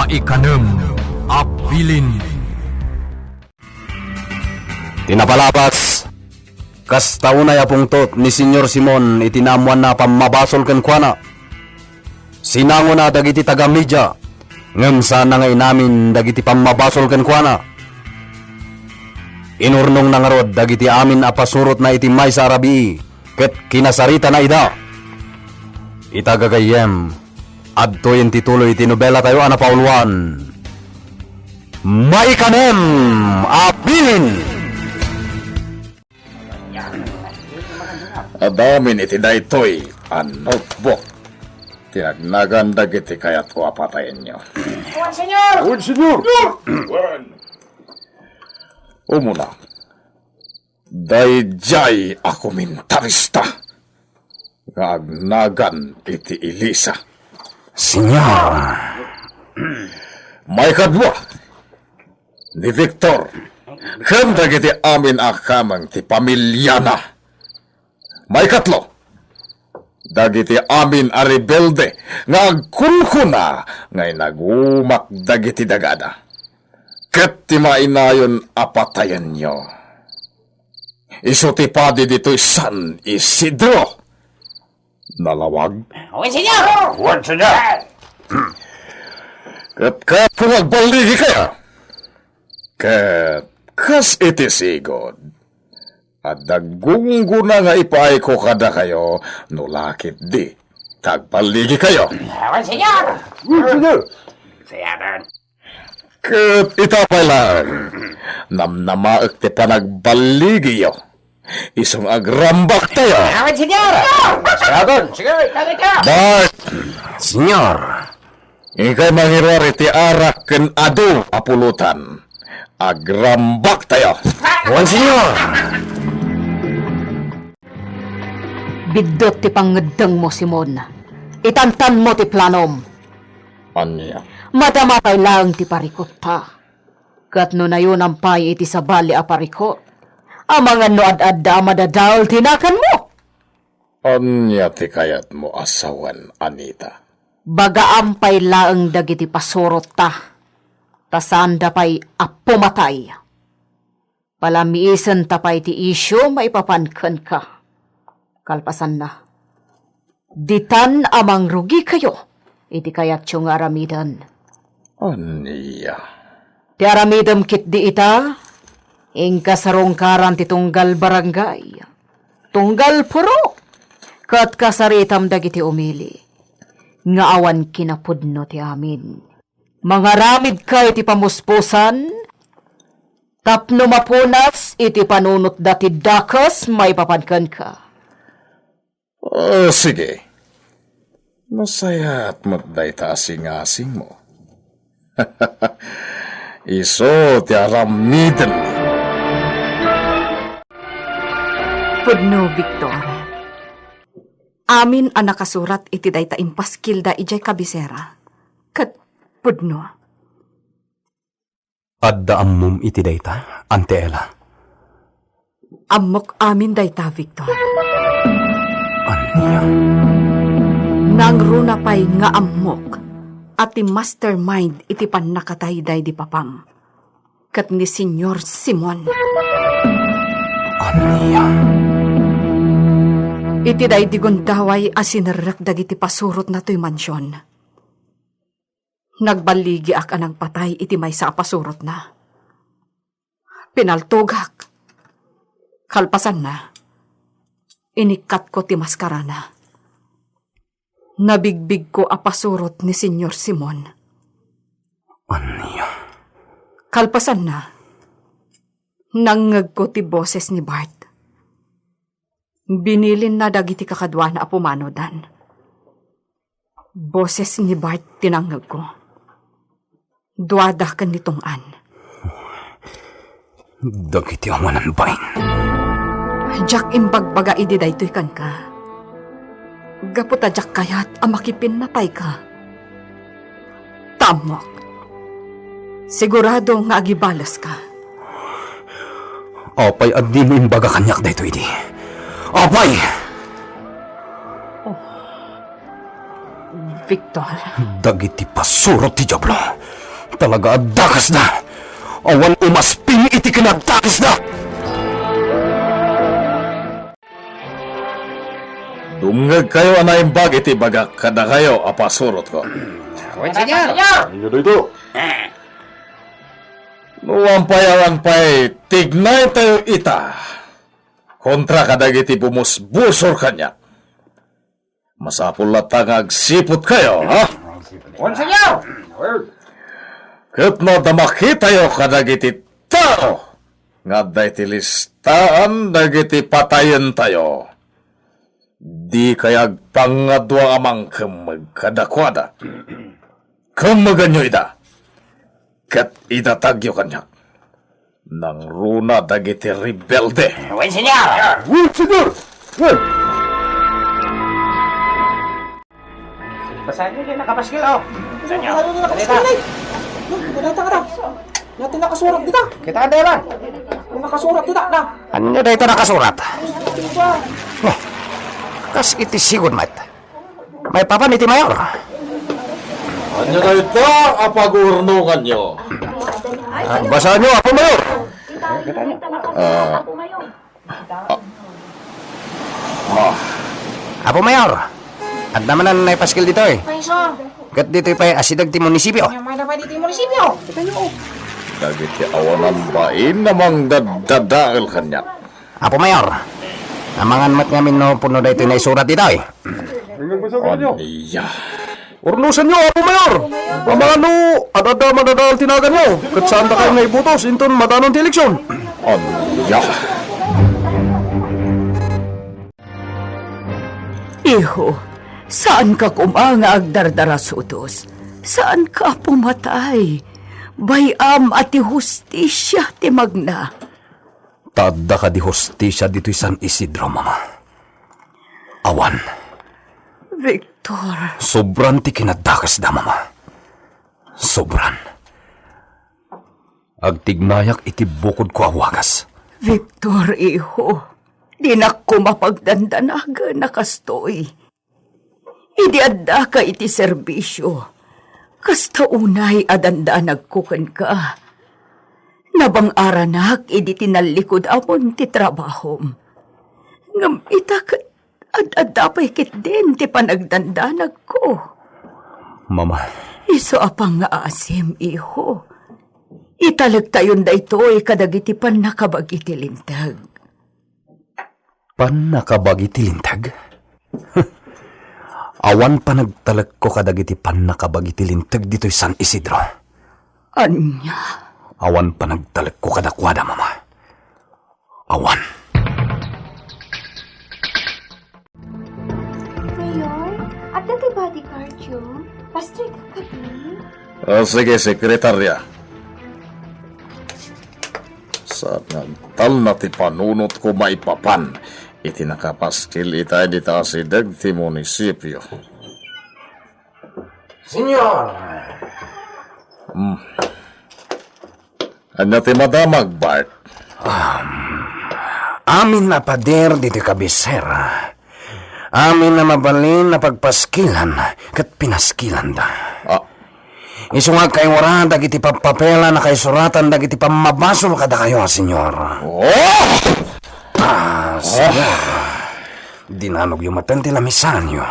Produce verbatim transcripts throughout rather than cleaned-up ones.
Maikanem a bilin. Ti napalabas, kasta unay a pungtot ni Señor Simon iti naammoanna a pammabasol kenkuana. Sinangona dagiti taga-Media, ngem saanna nga inamin dagiti pammabasol kenkuana. Inurnongna ngarud dagiti amin a pasurotna iti maysa a rabii ket kinasaritana ida. Ita gagayyem, adtoyen ti tuloy ti nobelatayo a napauluan, Maikanem a Bilin. Adda amin iti daytoy a notebook ti nagnagan dagiti kayatko a patayenyo. Wen, Señor! Wen, Señor! Umuna, daydiay a komentarista nga agnagan iti Elisa. Señor! Maikadua, ni Victor ken dagiti amin a kameng ti pamiliana. Maikatlo, dagiti amin a rebelde nga agkunkuna nga inagumak dagiti dagada ket ti mainayon a patayenyo. Isu ti padi ditoy San Isidro. Nalawag? Wen, Señor! Wen, Señor! Ket kayatko nga agballigikayo. Ket kas iti sigud, adda gunggona nga ipaayko kadakayo no la ketdi ta agballigikayo. Wen, Señor! Wen, Señor! Señor! Ket ita pay laeng, namnamaek ti panagballigiyo. Isu nga agrambaktayo. Amen, Señor! Sige, sige, tarika! Bart! Señor! Inkay mangiruar iti arak ken adu a pulutan. Agrambaktayo. Wen, Señor! Biddut ti pangngeddengmo, Simon. Itantanmo ti planom. Ania? Madama pay laeng ti parikutta. Ket no nayonam pay iti sabali a parikut, amangan no ad-adda a madadael ti nakanmo. Ania ti kayatmo a sawen, Anita? Bagaam pay laeng dagiti pasurotta, ta saanda pay a pumatay. Palamiisenta pay ti isyu maipapan kenka. Kalpasanna, ditan a mangrugikayo iti kayatyo nga aramiden. Ania? Ti aramidem ketdi ita, inka sarungkaran ti tunggal barangay, tunggal purok, ket kasaritam dagiti umili nga awan kinapudno ti amin. Mangaramidka iti pamuspusan tapno mapunas iti panunotda ti dakes maipapan kenka. Ah, sige. Nasayaat met dayta a singasingmo. Isu ti aramiden. Pudno, Victor. Amin a nakasurat iti dayta impaskilda idiay kabisera, ket pudno. Adda ammom iti dayta, Auntie Ella? Ammok amin dayta, Victor. Ania? Nangruna pay nga ammok a ti mastermind iti pannakatay daydi papam ket ni Señor Simon. Ania? Iti daydi gundaway a sinerrek dagiti pasurotna toy mansion, nagballigiak a nangpatay iti maysa a pasurotna. Pinaltogak. Kalpasanna, inikkatko ti maskarana. Nabigbigko a pasurot ni Señor Simon. Ania? Kalpasanna, nangngegko ti boses ni Bart. Binilinna dagiti kakaduana a pumanodan. Boses ni Bart ti nangngegko. Duada ken ni Tong-an. Dagiti awanan bain. Diak imbagbaga idi daytoy kenka. Gapu ta diak kayat a makipinnatayka. Ta ammok, sigurado nga agibaleska. Apay a dimo imbaga kaniak daytoy idi? Apay? Oh. Victor. Dagiti pasurot ti Diablo. Talaga a dakesda. Awan umasping iti kinadakesda. Dumngegkayo a naimbag iti ibagak kadakayo a pasurotko. Wen, Señor. Ania dayta? No awan pay, awan pay, tignaytayo ita kontra kadagiti bumusbusor kaniak. Masapul latta nga agsiputkayo, ha? Wen, Señor! Ket no adda makitayo kadagiti tao nga adda iti listaan dagiti patayentayo, dikay agpangngadua a mangkemmeg kadakuada. Kemmeganyo ida, ket idatagyo kaniak. Nangruna dagiti rebelde. Wen, Señor! Wen, Señor! Wen! Basaenyo diay nakapaskil, oh. Señor. Ano na nakapaskil, eh? Ano na ita, ano? Ano ti nakasurat dita? Kita ka, Dewan. Ano nakasurat dita, na? Ania dayta nakasurat? Ano ba? Eh, kas iti sigud met. Maipapan iti mayor. Ania dayta a pagurnonganyo? Ah, basaenyo, Apo Mayor. Ah, ah. Apo Mayor, adda manen naipaskil ditoy. Ket ditoy pay asideg ti munisipio. Dagiti awanan bain a mangdaddadael kaniak. Apo Mayor, amangan met ngamin no pudno daytoy naisurat ditoy. Ania? Urnosenyo, Apo Mayor! Amangan no adda madadael ti naganyo, ket saandakayo nga ibutos inton madanon ti eleksion. Ania? Iho, saanka koma nga agdardarasudos. Saanka a pumatay. Bay-am a ti hustisia ti magna. Ta adda kadi hustisia ditoy San Isidro, Mama? Awan. Victor. Sobran ti kinadakesda, Mama. Sobran. Agtignayak iti bukodko a wagas. Victor, iho, dinak koma pagdandanagen a kastoy. Idi addaka iti serbisio, kasta unay a dandanagko kenka. Nabang-aranak idi tinallikodamon ti trabahom. Ngem ita ket ad-adda pay ketdin ti panagdandanagko. Mama. Isu a pangngaasim, iho. Italektayon daytoy kadagiti pannakabagi ti Linteg. Pannakabagi ti Linteg? Awan panagtalekko kadagiti pannakabagi ti Linteg ditoy San Isidro. Ania? Awan panagtalekko kadakuada, Mama. Awan. Mayor, adda ti bodyguard-yo. Pastrek kadi? Ah, sige, sekretarya. Saan nga agtalna ti panunotko maipapan iti nakapaskil ita dita asideg ti munisipio? Senyor! Hmm. Ania ti madamag, Bart? Um, amin a pader ditoy kabisera. Amin a mabalin a pagpaskilan ket pinaskilanda. Ah. Isu nga agkaiwara dagiti papapel a nakaisuratan dagiti pammabasol kadakayo, Senyor. Oh! Ah, Senyor. Dinanogyo maten ti lamisaanyo.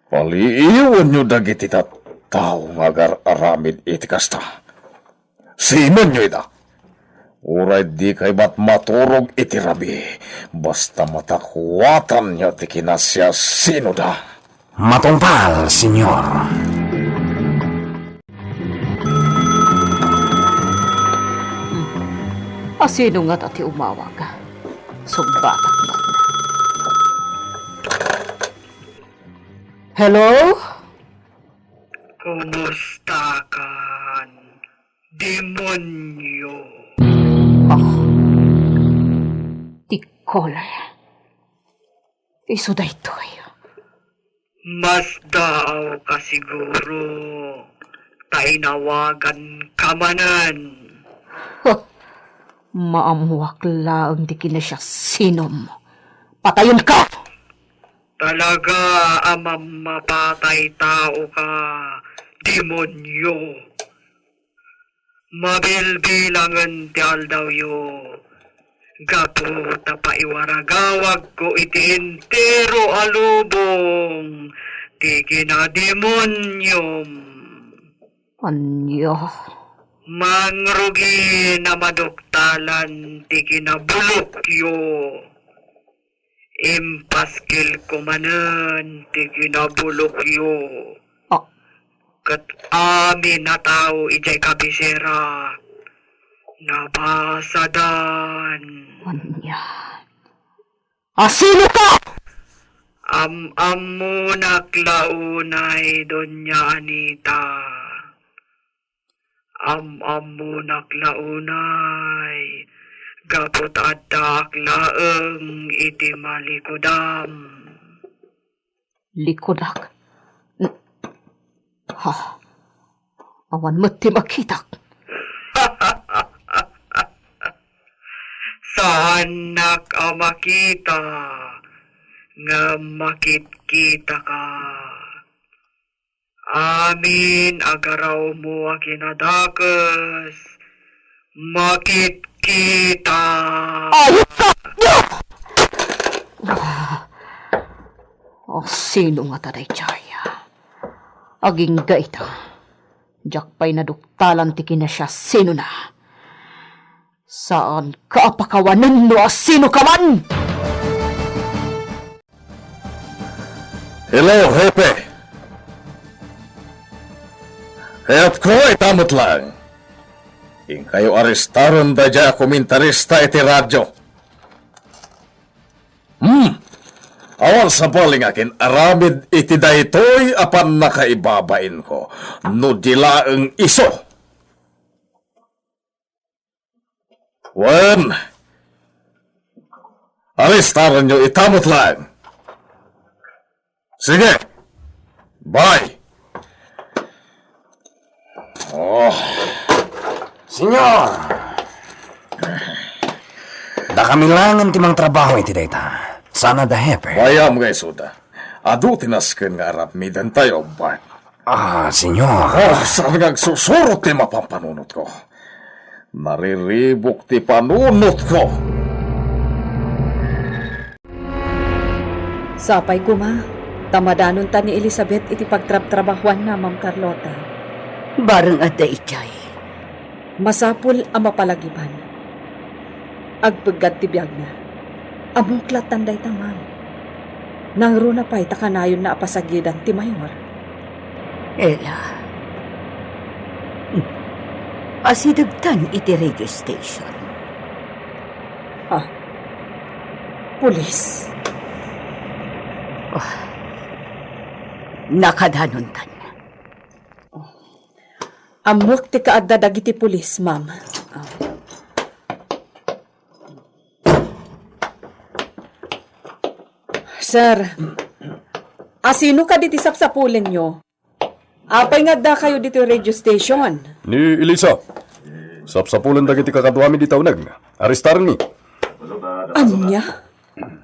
Paliiwanyo dagiti tattao nga agar-aramid iti kasta. Simonyo ida. Uray dikay met maturog iti rabii, basta matakuatanyo ti kinasiasinoda. Matungpal, Senyor. Asino ngata ti umawag? Sungbatak met. Hello? Kumustakan, demonyo? Ah, ti kolera. Isu daytoy. Masdaawka siguro ta inawaganka manen. Huh! Maammoak laeng ti kinasiasinom. Patayonka! Talaga a mammapatay tao ka, demonyo. Mabilbilangen ti aldawyo, gapu ta paiwaragawagko iti entero a lubong ti kinademoniom. Ania? Mangrugi a maduktalan ti kinabulokyo. Impaskilko manen ti kinabulokyo. Ah. Ket amin a tao idiay kabisera, nabasadan. Ania? Asino ka? Am-ammonak la unay, Doña Anita. Am-ammonak la unay, gapu ta addaak laeng iti malikudam. Likudak? N-, ha? Awan met ti makitak. Saannak a makita, ngem makitkita ka. Amin a garawmo a kinadakes, makitkita. Ayos ka! Ah! Asino ngata daydiay? Agingga ita. Diak pay naduktalan ti kinasiasinona. Saanka a pakawanen no asino ka man! Hello, Hepe! Kayatko ita met laeng. Inkayo arestaren daydiay a komentarista iti radio. Hmm. Awan sabali nga akin-aramid iti daytoy a pannakaibabainko no di laeng isu. Wen, arestaranyo ita met laeng. Sige. Bye. Oh. Senyor! Dakami laengen ti mangtrabaho iti dayta. Saan a da, Hepe? Bayam nga isuda. Adu ti nasken nga aramidentayo, Bart. Ah, senyor. Oh, saan nga agsusurot ti mapanpanunotko? Nariribuk ti panunotko. Sapay koma, ta madanonta ni Elizabeth iti pagtrabtrabahuanna, Ma'am Carlota. Bareng adda idiay. Masapul a mapalagiban. Agpeggad ti biagna. Ammok lattan dayta, ma'am. Nangruna pay ta kanayonna a pasagidan ti mayor. Ella. Hmm. Asidegtan iti radio station. Ah. Pulis. Ah. Nakadanontan. Ammok ti kaadda dagiti pulis, ma'am. Ah. Sir, asino kadi ti sapsapulenyo? Apay nga addakayo ditoy radio station? Ni Elisa. Sapsapulen dagiti kakaduami dita uneg. Arestarenmi. Ania?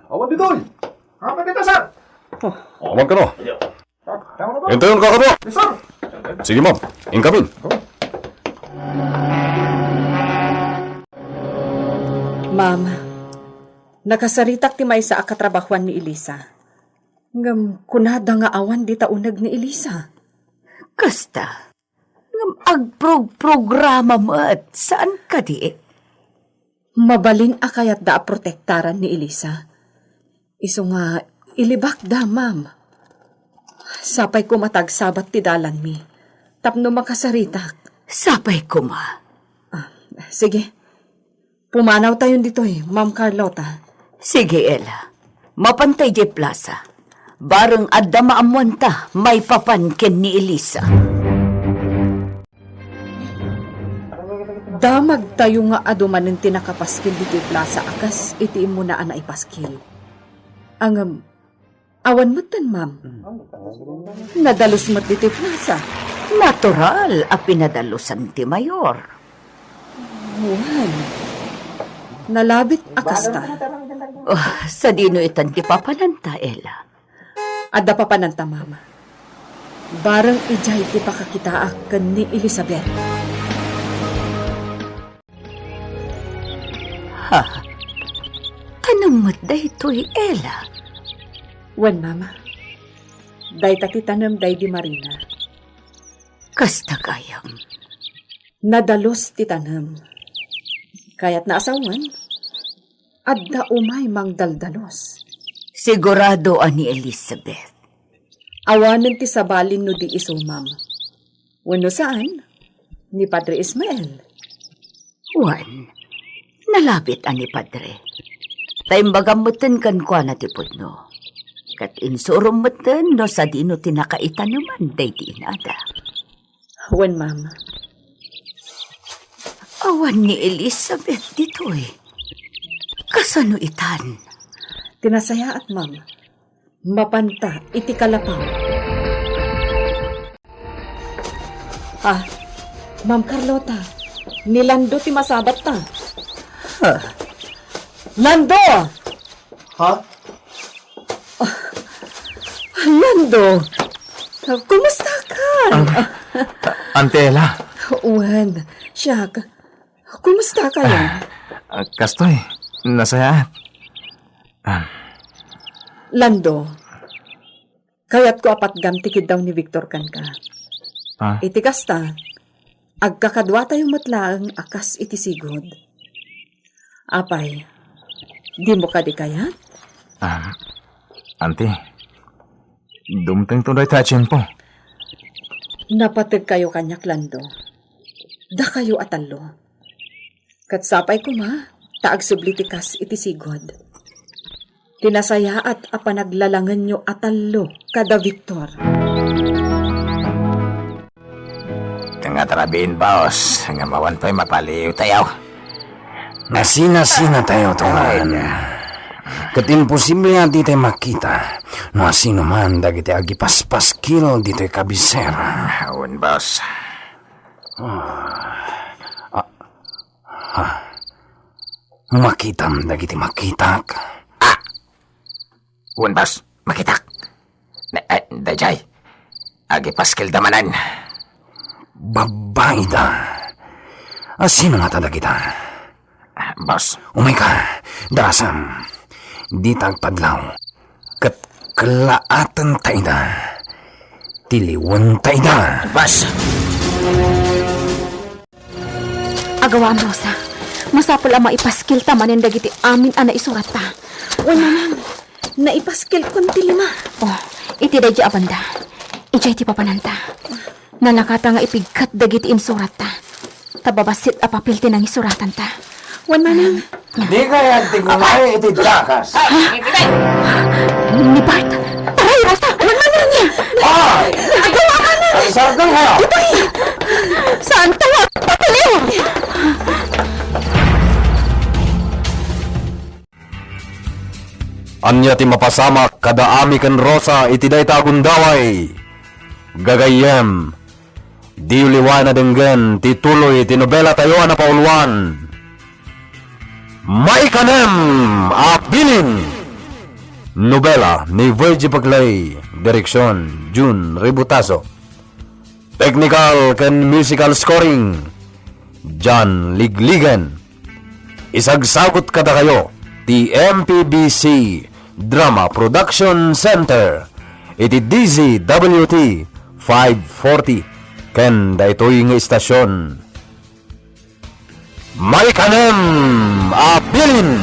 Awan ditoy. Awan ditoy, sir. Oh. Awan kano. Intayon, kakadua. Yes, sir. Sige, ma'am. Inkamin. Ma'am, nakasaritak ti maysa a katrabahuan ni Elisa. Ngem kunada nga awan dita uneg ni Elisa. Kasta, ngem agprogprograma met, saan kadi? Mabalin a kayatda a protektaran ni Elisa. Isu nga, ilibakda, ma'am. Sapay koma ta agsabat ti dalanmi tapno makasaritak. Sapay koma. Ah, sige. Pumanawtayon ditoy, Ma'am Carlota. Sige, Ella. Mapanta idiay plasa. Bareng adda maammoanta maipapan ken ni Elisa. Damagtayo nga adu manen ti nakapaskil ditoy plasa a kas iti immuna a naipaskil. Ngem, awan metten, ma'am. Nadalus met ditoy plasa. Natural a pinadalusan ti mayor. Wen, nalabit a kasta. Oh, sadino itan ti papananta, Ella? Adda papananta, Mama. Bareng idiay ti pakakitaak ken ni Elizabeth. Ha? Tanem met daytoy, Ella? Wen, Mama. Dayta ti tanem daydi Marina. Kasta gayam. Nadalus ti tanem. Kayatna a sawen, adda umay mangdaldalos. Sigurado a ni Elizabeth. Awanen ti sabali no di isu, Ma'am. Wenno saan, ni Padre Ismael. Wen, nalabit a ni Padre. Ta imbagam metten kenkuana ti pudno. Ket insurom metten no sadino ti nakaitaneman daydi inada. Wen, Ma'am. Awan ni Elizabeth ditoy. Kasano itan? Ti nasayaat, Ma'am. Mapanta iti kalapaw. Ah, Ma'am Carlota, ni Lando ti masabatta. Ha? Lando! Ha? Lando, kumusta ka? Ah, Auntie Ella. Wen, siak. Kumusta kayo? Ah, kastoy, nasayaat. Ah. Lando, kayatko a patgam ti kiddaw ni Victor kenka. Ah? Iti kasta, agkakaduatayo met laeng a kas iti sigud. Apay, dimo kadi kayat? Ah, Auntie, dumtengto dayta a tiempo. Napategkayo kaniak, Lando. Dakayo a tallo. Ket sapay koma ta agsubli ti kas iti sigud. Ti nasayaat a panaglalangenyo a tallo kada Victor. Nga tarabin, boss, nga mawan pay mapaliwtayo. Nasinasinatayo, tungan. Ay, na. Ket imposible a ditay makita no asino man dagiti agipaspaskil ditoy kabisera. Awan, boss. Ah. Ah. Ha? Makitam dagiti makitak? Ah! Wen, boss, makitak. Na, eh, dayjay. Agipaskilda manen. Babaida. Asino ngata dagita? Ah, boss. Umayka, darasam. Dita agpadlaw. Ket kellaatenta ida. Tiliwenta ida. Boss. Agawam, Rosa. Masapul a maipaskilta manen dagiti amin a naisuratta. Wen, Manang, naipaskilkon ti lima. Oh, iti daydi a banda. Idiay ti papananta. Nalakata nga ipigkat dagiti insuratta. Ta babassit a papel ti nangisuratanta. Wen, Manang. Di kayat ti gulay iti dakas. Ni Bart! Taray, Rosa! Wen, Manang! Ah! Agawam, Manang! Sargangyo! Itay! Saan tayo? Papelyo! Ania ti mapasamak kada Ami ken Rosa iti dayta a gundaway? Gagayyem, diyo liwaen a denggen ti tuloy ti nobelatayo a napauluan, Maikanem a Bilin. Nobela ni Virgie Paclay, direksion Jun Ributaso. Technical ken musical scoring, John Ligligen. Isagsagut kadakayo ti M P B C Drama Production Center iti D Z W T five forty ken daytoy nga istasion. Maikanem a Bilin.